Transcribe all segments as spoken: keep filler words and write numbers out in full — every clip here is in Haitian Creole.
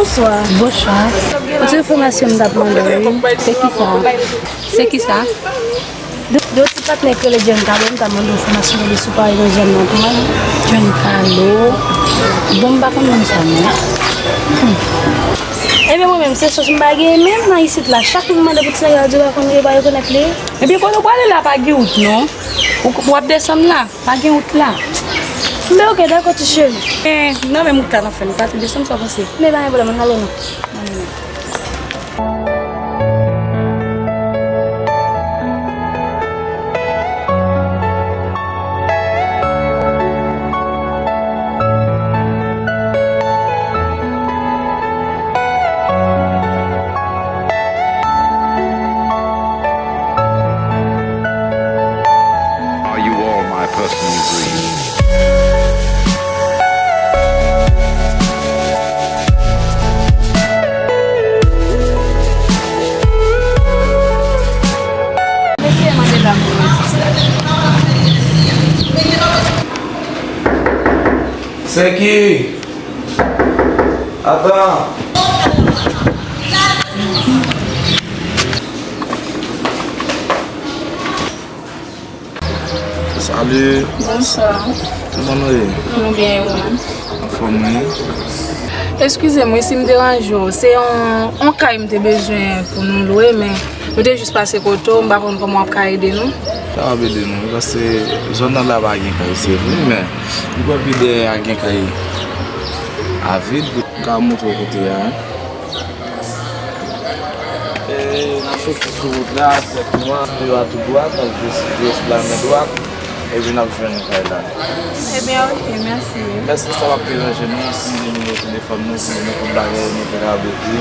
Bonswa. Bonswa. Yon ti enfòmasyon m t ap mande w, wi. Se kisa? Se kisa? De, de yon ti patnè k rele John Calo, m ta mande w enfòmasyon li sou parèy nan zòn nan pou mwen. John Calo? Bon, m pa konn moun sa, non. Hmm. Ebyen, mwen menm, se sos m pa gen menm nan isit la. Chak moun mande pou ti nèg la, di yo pa konn, yo pa rekonèt li. Ebyen, kote w prale la, pa gen wout, non. Ou, w ap desann la. Pa gen wout la. Men oke, dakò, ti cheri. Eh, nan menm wout la n ap fè, nou pa tou desann, sa w panse? Men pa gen pwoblèm, ann ale non. Are you all my personal dreams? Mesye mande dam pou mwen sista. Seki! Atan! Salut. Bonswa. Kòman nou ye? Nou byen, e ou menm? Anfòm, wi. Eskize m, wi, si m deranje w. Se yon, yon kay m te bezwen pou nou lwe, men nou te jis pase kote w, m pa konn kòman w ap ka ede nou. Sa ap ede nou, wi, paske zòn nan la pa gen kay, se vre, men nou kwè pi dèyè a gen kay a vid. M ka montre w kote a, wi. E, n ap soti sou wout la, tèt nwa, deyo a tou dwat, n ap vire sou, vire sou lamè dwat, epi n ap jwenn kay la. Ebyen, oke, mèsi. Mèsi, sa p ap deranje nou, si nimewo telefòn nou, si nou tout bagay, nou te ka mete.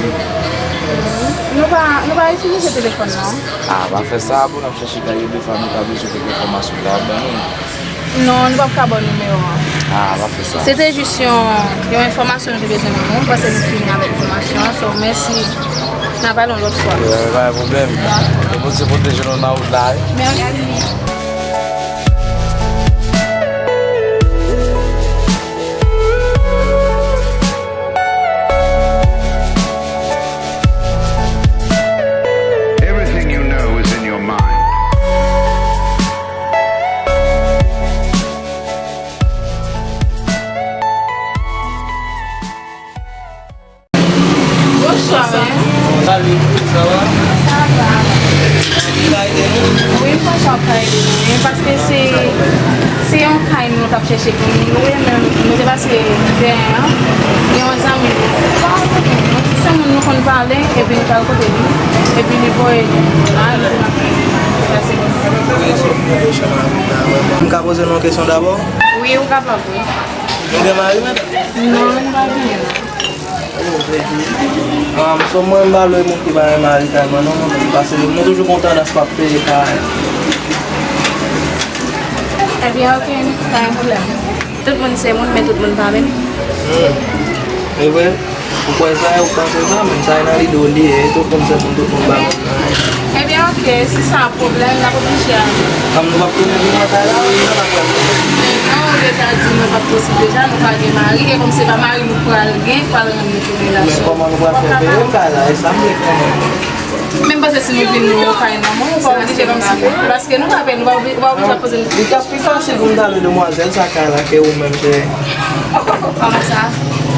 Nou pa, nou pa itilize telefòn, non. A, pa fè sa, bon, n ap chèche kay yo, defa nou ta bezwen kèk enfòmasyon, ta ban nou. Non, nou p ap ka ba w nimewo a. A, pa fè sa. Se te jis yon, yon enfòmasyon nou te bezwen nan men w, paske nou fini avèk enfòmasyon an. So, mèsi. N a pale yon lòt fwa. Wi, pa gen pwoblèm. Ke Bondye pwoteje nou nan wout la, wi. Mèsi. Everything you know is in your mind. Bonswa, wi. Salut, ça va? Sa va. Ou ka ede nou? Wi, m panse w ap ka ede nou, wi, paske se, se yon kay nou t ap chèche pou nou lwe, men nou te pase dèyè an, gen yon zanmi nou, pa yon zanmi nou, se moun nou konn pale, epi nou t al kote li, epi li voye nou la, nou te nan kay li, se sa se. M ka poze nou yon kesyon dabò? Wi, ou kapab, wi. Nou gen mari, madanm? Non, nou pa genyen, non. Oh, baby. Ah, m sou mwen, m pa lwe moun ki pa gen mari kay mwen, non, non, non, paske nou toujou gon tandans pa peye kay. Ebyen, oke, pa gen pwoblèm. Tout moun se moun, men tout moun pa menm. Hmm. E vre? Ou kwè sa, ou panse sa, men sa e nan lide w li ye, tout moun se moun, tout moun pa menm. Ebyen, oke, si sa pwoblèm, n ap oblije ale. Kòm nou p ap tounen vin nan kay la, wi, nan lakay la. Men non, ou deja di nou pa posib deja, nou pa gen mari, e kòm se pa mari nou pral gen, pral rann nou tounen la. Men kòman nou pral fè peye kay la, e sa m vle konnen. Men m panse si nou vin nou yon kay nan men w, ou pa oblije kòmsi, paske nou pa peye, nou pa obli-, ou pa oblije ap poze nou kesyon. Li t ap pi fasil pou m ta lwe demwazèl sa kay la ke ou menm, cheri. Kòman sa?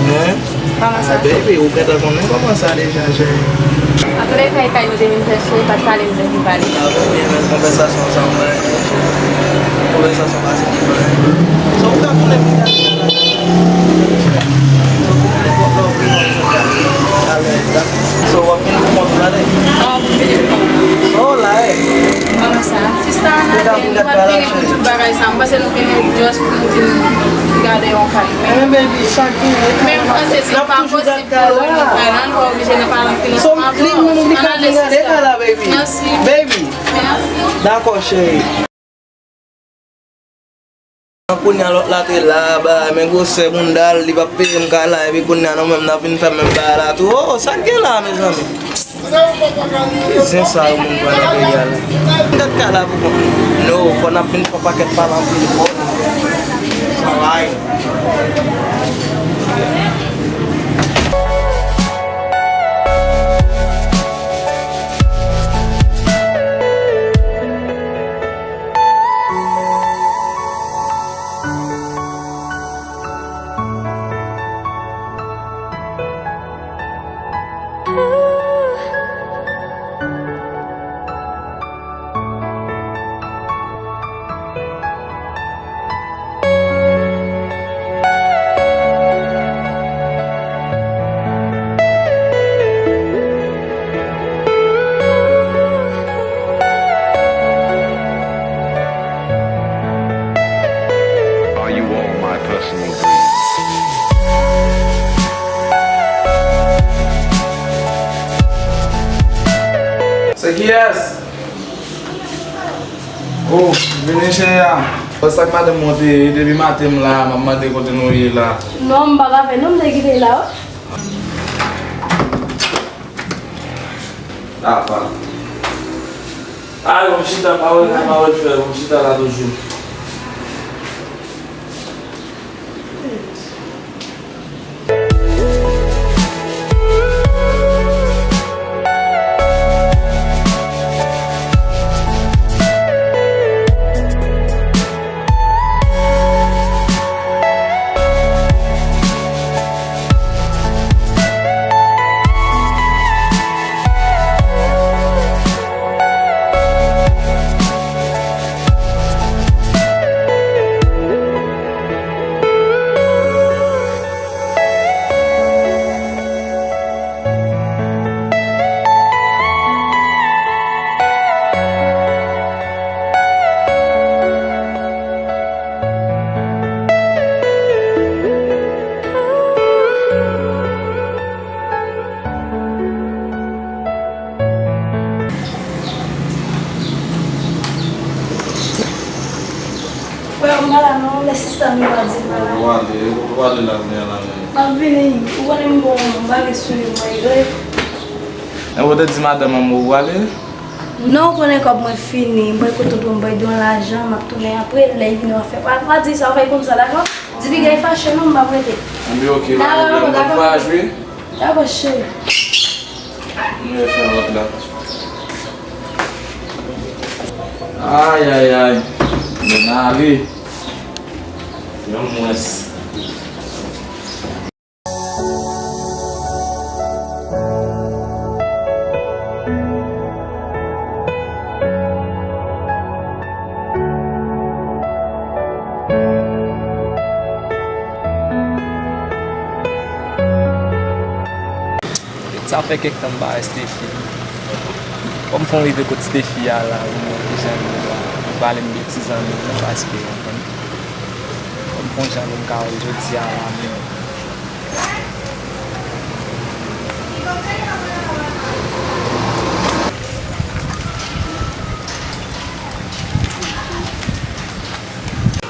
Hein? Kòman sa? Ah, baby, ou gentan konnen kòman sa deja, cheri. Antoulèka, e kay nou te vin chèche, pa t pale, nou te vin pale. Ah, baby, men konvèsasyon sa, mwen, konvèsasyon pase devan, hein. So, ou ka konnen pi ta. So, w ap vin pou kont ou la, nèg? Ah, w ap vin pou kont ou. Oh, la, eh. Kòman sa? Sista Anabèl, nou pa t vini pou tout bagay sa. M panse nou vini just pou nou vin gade yon kay. Men, men, baby, sa k vini, men m panse se pa posib pou nou vin kay la, nou pa oblije nan pale anpil ansanm avè w. Ann ale, sista. Mèsi. Baby. Mèsi. Dakò, cheri. Kounye a lòt la te la, ba, men gwosè bounda l, li p ap peye m kay la, epi kounye a nou menm n ap vin fè menm bagay la tou. Oh, sa k gen la, mezanmi? Ki zen sa yo moun pran nan peyi a la? Gad kay la pou kont nou. No, fò n ap vin fè pakèt pale anpil kò. Travay. Yes! Oh, vini cheri a. Bon, sa k madanm mwen te ye, depi maten m la, m ap mande kote nou ye la. Non, m pa ka fè non, m te kite l la, wi. Apa. Ay, bon, chita, pa wè, pa wè fè, bon, chita la toujou. Frè, m pa la non, men sista m yo pa di m pa la. Ou ale, ou ale la, men la, men. M ap vini, ou konnen m gon bagay sou li, mwen regle. E ou te di madanm an ou ale? Non, ou konnen kòb mwen fini, m pral kote tonton m, m pral di yon lajan, m ap tounen apre, lè l vini w ap fè. Pa, pa di sa, w fè konn sa, dakò? Di piga l fache non, m p ap rete. Anben, ok, pa pwoblèm, bon vwayaj, wi. Dakò, cheri. Mwen fè lòt la. Ay, ay, ay. Mwen ale. Yon mwens. Sa fè kèk tan m pa wè Steffi. Fò m fè yon rive kot Steffi a la, pou m wè kijan l ye la. Li pale m de ti zanmi l nan, paske, w konprann. Fò m fè yon jan pou m ka wè l jodi a la menm.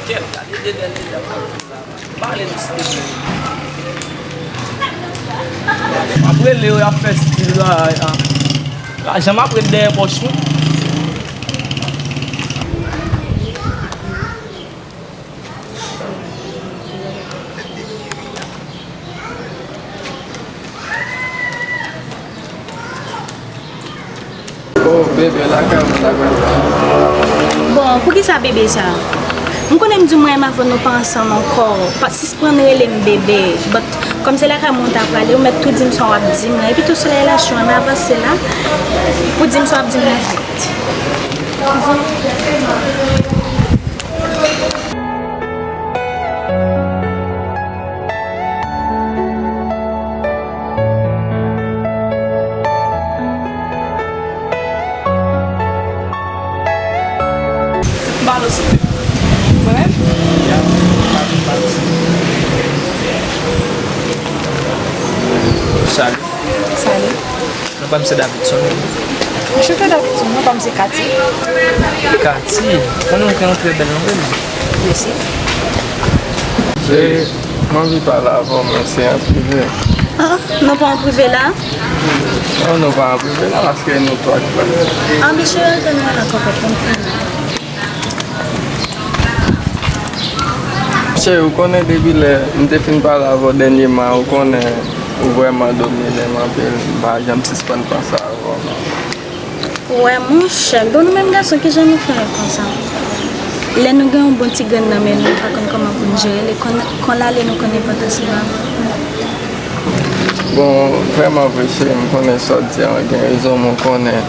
Kèt, gade de bèl medam k ap vin la. Pale m, Steffi. M ap rele yo, y ap fè stil la, a. Lajan m ap ret dèyè pòch mwen. Oh, bebe, lakay mwen, lakay mwen. Bon, poukisa bebe sa? M konnen m di w mwen menm avè w nou pa ansanm ankò. Pa sispann rele m bebe. But, kòm se lakay mwen w ta prale, ou mèt tou di m sa w ap di m nan. Epi tou, solèy la cho, ann avanse la. Pou di m sa w ap di m nan fèt. M pa dosye. Mwen menm? Salut. Salut. Non pa m se Davidson. Anchante Davidson, non pa m se Cathy. Cathy, konnen w gen yon trè bèl non vre. Mèsi. E, m anvi pale avè w, men se an prive. Ah, nou pa an prive la? Non, nou pa an prive la, paske nou twa ki pale. Ah, mesye, antre nan la konpèt, konpèt. Cheri, ou konnen depi lè m te fin pale avè w dènyèman, ou konnen ou vrèman domine m anpil. M pa janm sispann panse avè w, non. Wè, monchè, bon, nou menm gason, kijan nou fè konsa? Lè nou gen yon bon ti grenn nan men nou, nou pa konn kòman pou n jere li, kon, kon l ale, nou konn enpòtans li ba nou. Bon, vrèman vre, cheri, m konnen sa w di a, w gen rezon, men w konnen,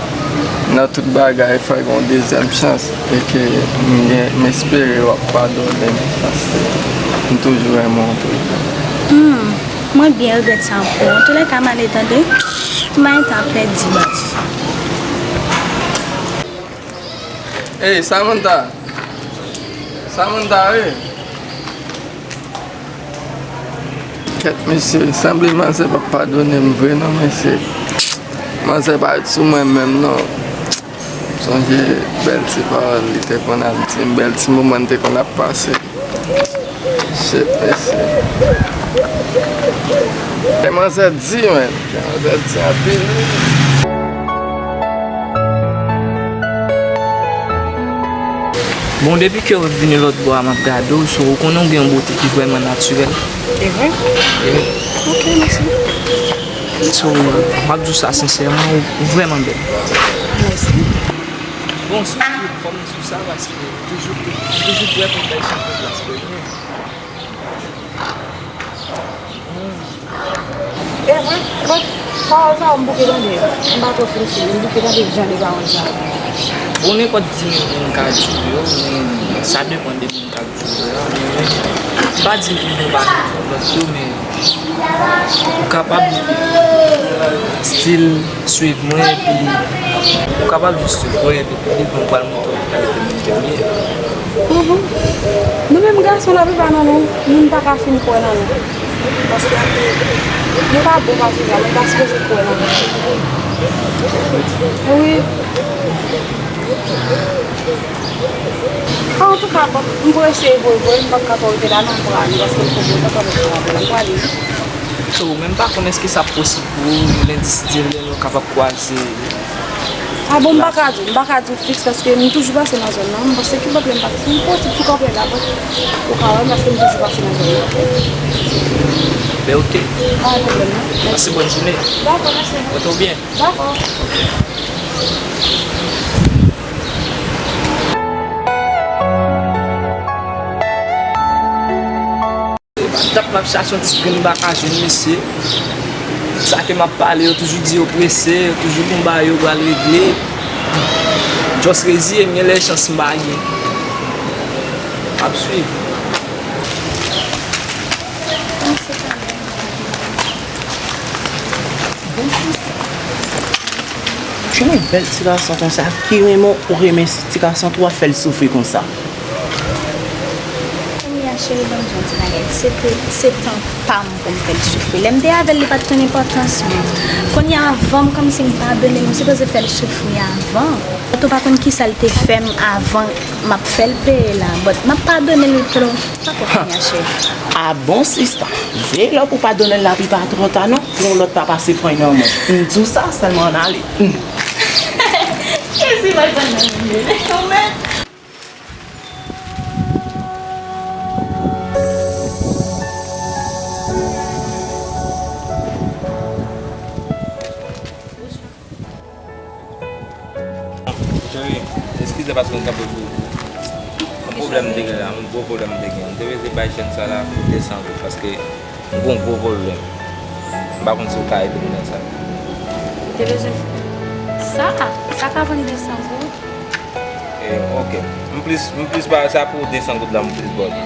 nan tout bagay, fò gen yon dezyèm chans, e ke m gen, m espere w ap padone m, paske m toujou renmen w tou. Hmm, mwen byen regrèt sa pou ou. Antoulèka, m ale tande, m pa gen tan ap pèdi baz. Ey, Samantha! Samantha, wi! Kèt, mesye, sanble manzè p ap padone m vre non, mesye. Manzè pa ret sou mwen menm non. Sonje bèl ti pawòl li te konn ap di m, bèl ti moman n te konn ap pase. Shit, mesye. E manzè di, man. E manzè di anpil. Bon, depi ke w vini lòt bò a, m ap gade w, so, ou konnen w gen yon bote ki vrèman natirèl. E vre? E wi. Ok, mèsi. So, m ap di w sa sensèman, ou, ou vrèman bèl. Mèsi. Bon, sou tout, fò m di w sa, paske toujou, toujou prè pou fè chanpyon plas premye. E vre, bon, pawòl sa yo m bouke tande yo. M pa twò fin sou yo, m bouke tande jan de pawòl sa yo. Bon, nenpòt di mil moun ka di w yo, men sa depann de moun k ap di w yo a. Men, m pa di m ki bon pa nan lòt yo, men ou kapab still swiv mwen, epi ou kapab jis swiv mwen, epi piblik mwen pral montre w kalite moun ke m ye. Mhm. Nou menm gason, laplipa nan nou, moun pa ka fin kwè nan nou. Paske nou pa bon pa jounen, nou pa sipoze kwè nan nou. Wi. Antouka, bon, m prese vre vre, m p ap ka fè w rete la non, m prale, paske m fè w kontan, m prale, m prale. So, men m pa konn èske sa posib pou ou, lendi, si Dye vle, nou kapab kwaze. A bon, m pa ka di w, m pa ka di w fiks paske m toujou pase nan zòn nan. M panse ki pwoblèm pa gen. Si m posib sou kanpe la, bon, ou ka wè m paske m toujou pase nan zòn nan, ok? Ben, ok. Pa gen pwoblèm, non. Pase bòn jounen. Dakò, mèsi. Mete w byen. Dakò. Pandan m ap chache yon ti grenn m pa ka jwenn, mesye. Sa ke m ap pale, yo toujou di yo prese, yo toujou gon bagay yo pral regle. Just reziye m, gen lè chans m pa gen. M ap swiv. Ou jwenn yon bèl ti gason konsa, ki renmen w, ou renmen ti gason tou, w ap fè l soufri konsa. Kounye a, cheri, ban m di w yon ti bagay. Se te, se tan pa m pou m fè l soufri. Lè m te avè l, li pa t konn enpòtans mwen. Kounye a, avan m kòmanse m padone l, m sipoze fè l soufri avan. Ou pa konn kisa l te fè m avan m ap fè l peye la. But m ap padone l, Pito. Pa twò kounye a, cheri. A bon, sista? Veye lè pou w padone l, lapi pa twò ta non. Pou yon lòt pa pase pran nan men w. M di w sa, sèlman ann ale. Kezi mal pran nan men w. Cheri, eskize paske m kanpe sou ou. Yon pwoblèm m te gen la, yon gwo pwoblèm m te gen. M te bezwen bay jèn sa la de san goud paske m gen yon gwo pwoblèm. M pa konn si w ka ede m nan sa. Ou te bezwen sa? Sa ka vann de san goud? Eh, ok. M plis, m plis ba sa pou de san goud la, m plis ba w li.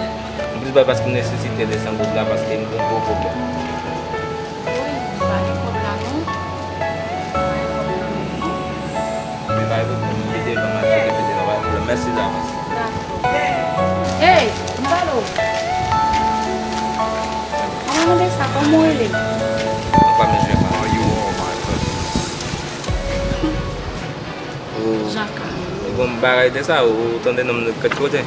M plis ba l paske m nesesite de san goud la, paske m gen yon gwo pwoblèm. Wi, m pa gen kòb la non. M pa gen kòb la non. Men pa gen pwoblèm, m mete l nan mache, m mete l nan mache. Mèsi davans. Dakò. Hey, m pale w. Mwen mande sa, kòman w rele? Mwen pa menm jwenn pa. How you are, my cousin? Jaka. Bon, bagay de sa, ou tande nonm nan kèk kote?